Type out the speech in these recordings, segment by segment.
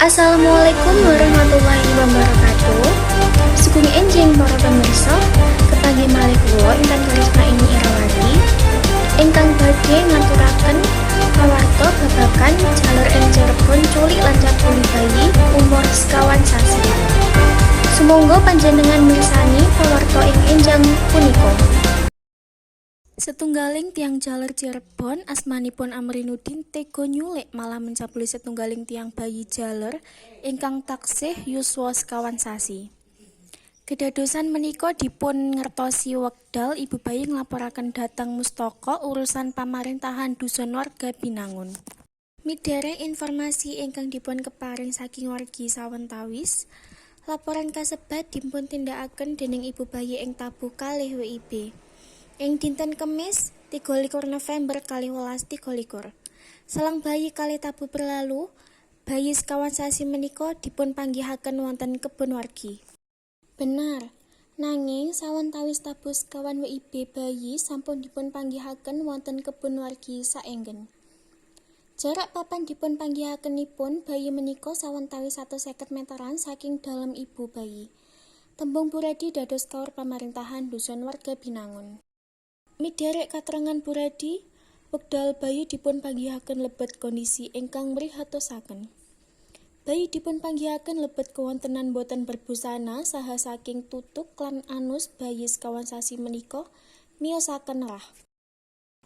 Assalamualaikum warahmatullahi wabarakatuh. Sugeng enjing para pemirsa, kepanggih malih kula Intan Karisma ini Irawati ingkang badhe ngaturaken pawarta babagan jaler ing Cirebon culik lan cabuli bayi umur 9 sasi. Sumangga panjenengan mirsani pawarta ing enjang punika. Setunggaling tiyang jaler Cirebon asmanipun Amrinudin tega nyulik malah mencabuli setunggaling tiyang bayi jaler ingkang taksih yuswa 9 sasi. Kedadosan menika dipun ngertosi wekdal ibu bayi nglaporaken dhateng mustaka urusan pamarintahan dusun warga Binangun. Miderek informasi ingkang dipun keparing saking wargi sawetawis, laporan kasebat dipun tindakaken dening ibu bayi ing tabuh 2 WIB. Ing dinten Kemis, 23 November 2023. Selang bayi 2 tabuh berlalu, bayi 9 sasi menika dipun panggihaken wonten kebon wargi. Benar, nanging sawetawis tabuh 9 WIB bayi sampun dipun panggihaken wonten kebon wargi saenggen. Jarak papan dipun panggihakenipun bayi menika sawetawis 150 meteran saking dalem ibu bayi. Tembung Bu Radi dados kaur pamarintahan dusun warga Binangun. Miderek katrangan Bu Radi, wekdal bayi dipun panggihaken lebet kondisi ingkang mrihatosaken. Bayi dipun panggihaken lebet kewontenan boten berbusana saha saking tutuk lan anus bayi 9 sasi menika miyosaken rah.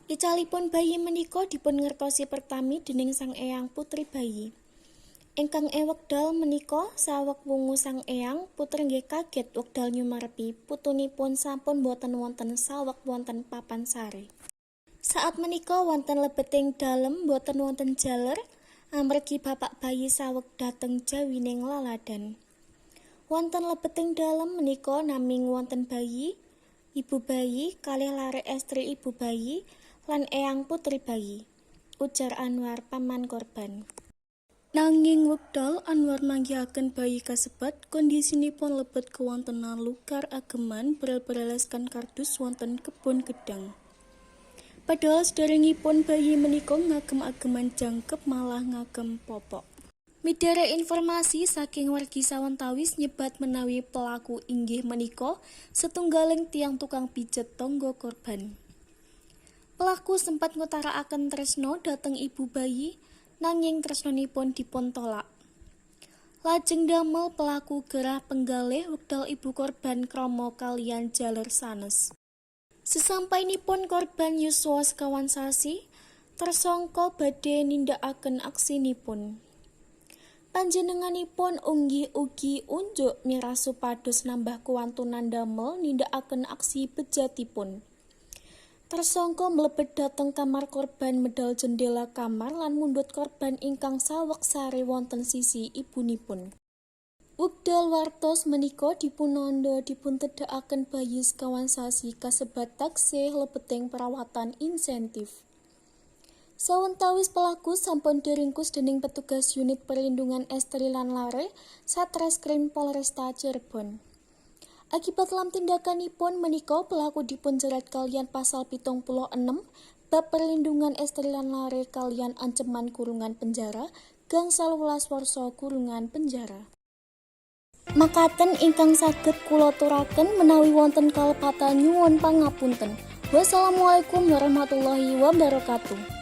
Icalipun bayi menika dipun ngertosi pertami dening sang eyang putri bayi. Ingkang ing wekdal menika saweg wungu sang eyang putri nggih kaget wekdal nyumerepi putunipun sampun boten wonten saweg wonten papan sare. Saat menika wonten lebeting dalem boten wonten jaler amargi bapak bayi saweg dhateng jawining laladan. Wonten lebeting dalem menika naming wonten bayi, ibu bayi, kalih lare estri ibu bayi, lan eyang putri bayi, ujar Anwar, paman korban. Nanging wekdal Anwar manggihaken bayi kasebat kondisinipun lebet kewontenan lukar ageman berel-bereleskan kardus wonten kebon gedhang. Padahal saderengipun bayi menika ngagem ageman jangkep malah ngagem popok. Miderek informasi saking wargi sawetawis nyebat menawi pelaku inggih menika setunggaling tiyang tukang pijet tangga korban. Pelaku sempat ngutarakaken tresna dhateng ibu bayi, nanging tresnanipun dipun tolak. Lajeng damel pelaku gerah penggalih wekdal ibu korban krama kaliyan jaler sanes. Sesampainipun korban yuswa 9 sasi, tersangka badhe nindakaken aksinipun. Panjenenganipun unggih ugi unjuk miras supados nambah kewantunan damel nindakaken aksi bejatipun. Tersangka mlebet dhateng kamar korban medal jendela kamar lan mundhut korban ingkang saweg sare wonten sisi ibunipun. Wekdal wartos menika dipunandha dipuntedhakaken bayi 9 sasi kasebat taksih lebeting perawatan intensif. Sawetawis pelaku sampun diringkus dening petugas Unit Perlindungan Estri lan Lare Satreskrim Polresta Cirebon. Akibat lam tindakanipun menika pelaku dipunjerat kaliyan pasal 76 bab perlindungan estri lan lare kaliyan anceman kurungan penjara gangsal welas warsa kurungan penjara. Makaten ingkang saged kula aturaken, menawi wonten kalepatan nyuwun pangapunten. Wassalamualaikum warahmatullahi wabarakatuh.